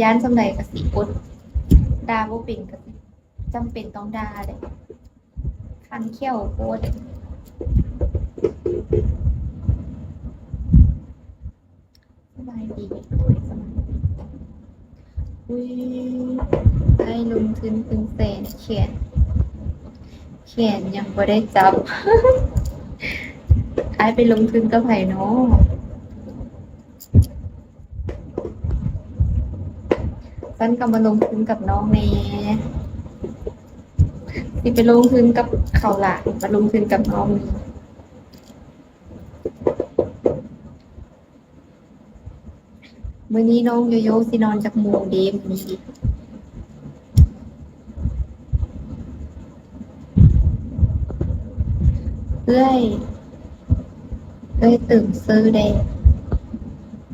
ຢ້ານສ່ຳໃດກໍຊິອົດ ດ່າບໍ່ເປັນກໍຊິຈຳເປັນຕ້ອງດ່າເດ້ ຄັນແຂ້ວໂພດ. ສະບາຍດີ ສະບາຍດີ. ອຸ້ຍ ໄດ້ລົງທຶນເປັນແສນ ແຂນ ແຂນຍັງບໍ່ໄດ້ຈັບ. ອ້າຍໄປລົງທຶນກັບໃຜນໍ? ຊັ້ນກໍມາລົງທຶນກັບນ້ອງແດ່. ຊິໄປລົງທຶນກັບເຂົາລະ ມາລົງທຶນກັບນ້ອງນີ້. ມື້ນີ້ນ້ອງໂຍໂຢຊິນອນຈັກໂມງເດ ມື້ນີ້? ເອື້ອຍ ເອື້ອຍຕື່ມຊື່ແດ່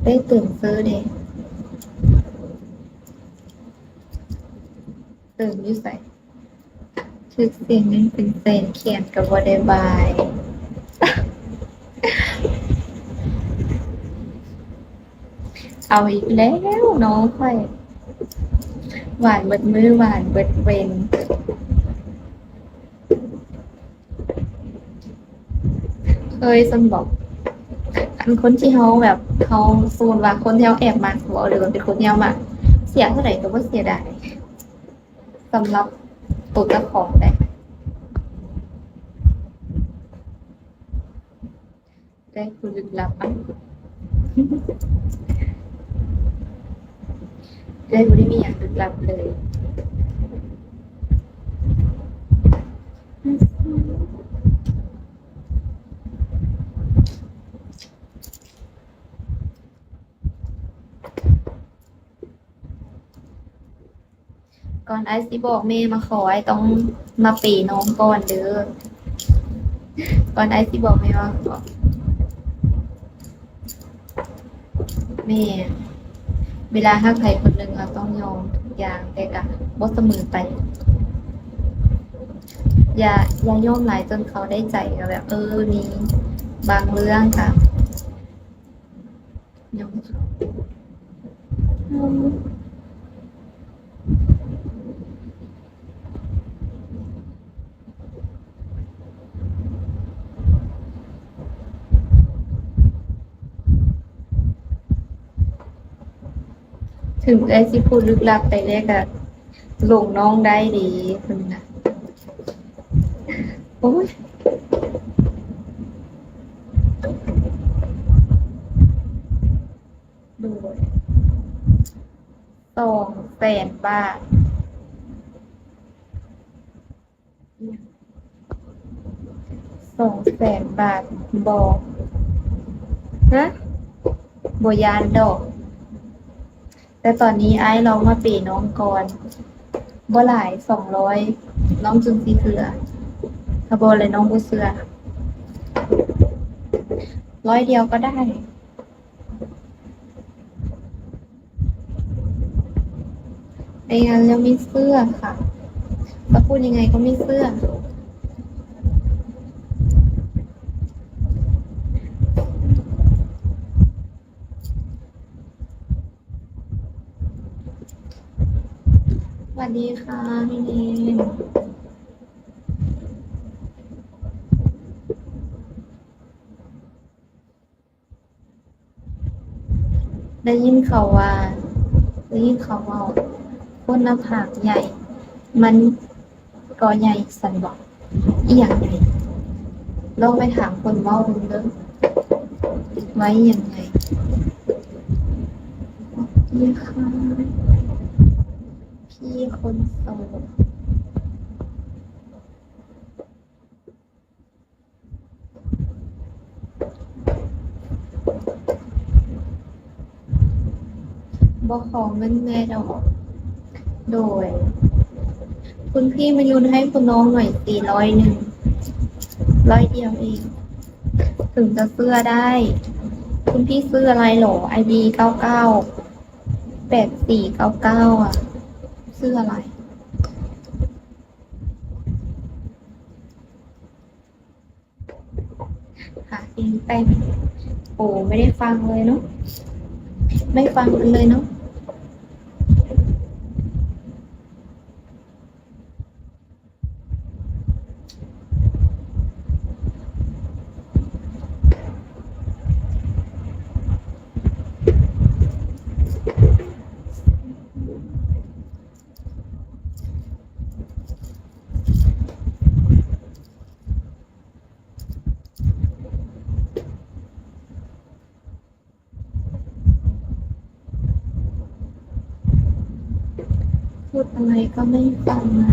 ເອື້ອຍຕື່ມຊື່ແດ່. ຕື່ມຢູ່ໃສ? ຖືກສຽງເງິນເປັນແສນ ແຂນກໍບໍ່ໄດ້ບາຍ. ເອົາອີກແລ້ວນ້ອງຂ້ອຍ ຫວານເບິດມື້ ຫວານເບິດເວັນ. ເຄີຍຊັ້ນບໍ? ອັນຄົນທີ່ເຮົາແບບ ເຮົາ ສົມມຸດວ່າຄົນທີ່ເຮົາແອບມັກບໍ ຫຼືວ່າເປັນຄົນທີ່ເຮົາມັກ ເສຍເທົ່າໃດກໍບໍ່ເສຍດາຍ ສຳລັບໂຕເຈົ້າຂອງໄດ໋. ໄດ້ຜູ້ລຶກລັບ ເອື້ອຍບໍ່ໄດ້ມີຫຍັງລຶກລັບເລີຍ. ກ່ອນອ້າຍຊິບອກແມ່ມາຂໍ ອ້າຍຕ້ອງມາເປນ້ອງກ່ອນເດີ. ກ່ອນອ້າຍຊິບອກແມ່ມາຂໍ ແມ່ນ ເວລາຮັກໃຜຄົນໜຶ່ງ ເຮົາຕ້ອງຍອມທຸກຢ່າງ ແຕ່ກະບໍ່ສະເໝີໄປ. ຢ່າ ຢ່າຍອມຫຼາຍຈົນເຂົາໄດ້ໃຈ ກໍແບບ ເອີ ມີບາງເລື່ອງກະ ເຖິງເອື້ອຍຊິຜູ້ລຶກລັບໄປແລ້ວກະ ຫຼົງນ້ອງໄດ້ເດ້ ເພິ່ນນະ. ໂອ້ຍ ໂດຍ ສອງແສນບາດ. ສອງແສນບາດບໍ? ຮະ? ບໍ່ຢ້ານດອກ. ແຕ່ຕອນນີ້ອ້າຍລອງມາເປນ້ອງກ່ອນ ບໍ່ຫຼາຍ ສອງຮ້ອຍ ນ້ອງຈຶ່ງຊິເຊື່ອ. ຖ້າບໍ່ແລ້ວນ້ອງບໍ່ເຊື່ອ. ຮ້ອຍດຽວກໍໄດ້. ในงานแล้วไม่เชื่อค่ะ จะพูดยังไงก็ไม่เชื่อ. สวัสดีค่ะพี่เนม. ໄດ້ຍິນເຂົາວ່າ ໄດ້ຍິນເຂົາເວົ້າ ຄົນໜ້າຜາກໃຫຍ່ ມັນກໍໃຫຍ່ຊັ້ນບໍ? ອີ່ຫຍັງໃຫຍ່? ລອງໄປຖາມຄົນເວົ້າເບິ່ງເດີ ວ່າອີ່ຫຍັງໃຫຍ່. ສະຫວັດດີຄ່ະ ພີ່ຄົນໂສດ. ບໍ່ຂໍເງິນແມ່ດອກ. ໂດຍ ຄຸນພີ່ມາຢູນໃຫ້ຄຸນນ້ອງໜ້ອຍຊິ ຮ້ອຍໜຶ່ງ ຮ້ອຍດຽວເອງ ເຖິງຈະເຊື່ອໄດ້. ຄຸນພີ່ຊື່ອະໄລຫຼໍ? ໄອດີເກົ້າເກົ້າ ແປດສີ່ເກົ້າເກົ້າ ອະ ຊື່ອະໄລ? ຫາເອງແຕ່ງ. ໂອ້ ໄມ່ໄດ້ຟັງເລີຍເນາະ ໄມ່ຟັງເພິ່ນເລີຍເນາະ. พูดอะไรก็ไม่ฟังนะ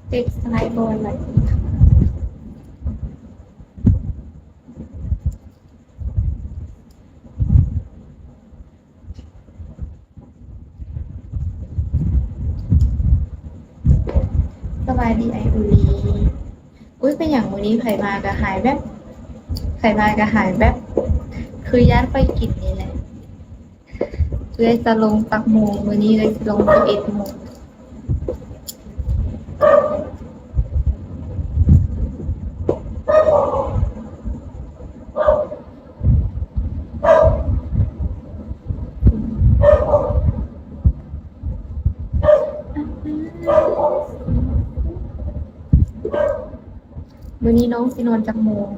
เต็กสไลด์บอลอะไร ສະບາຍດີອ້າຍອຸລີ. ອຸ້ຍ ເປັນຫຍັງມື້ນີ້ໃຜມາກະຫາຍແວບ ໃຜມາກະຫາຍແວບ ຄືຢ້ານຂ້ອຍກິນນີ້ແຫຼະ. ເອື້ອຍຈະລົງຈັກໂມງ? ມື້ນີ້ເອື້ອຍຊິລົງສິບເອັດໂມງ. ມື້ນີ້ນ້ອງຊິນອນຈັກໂມງ?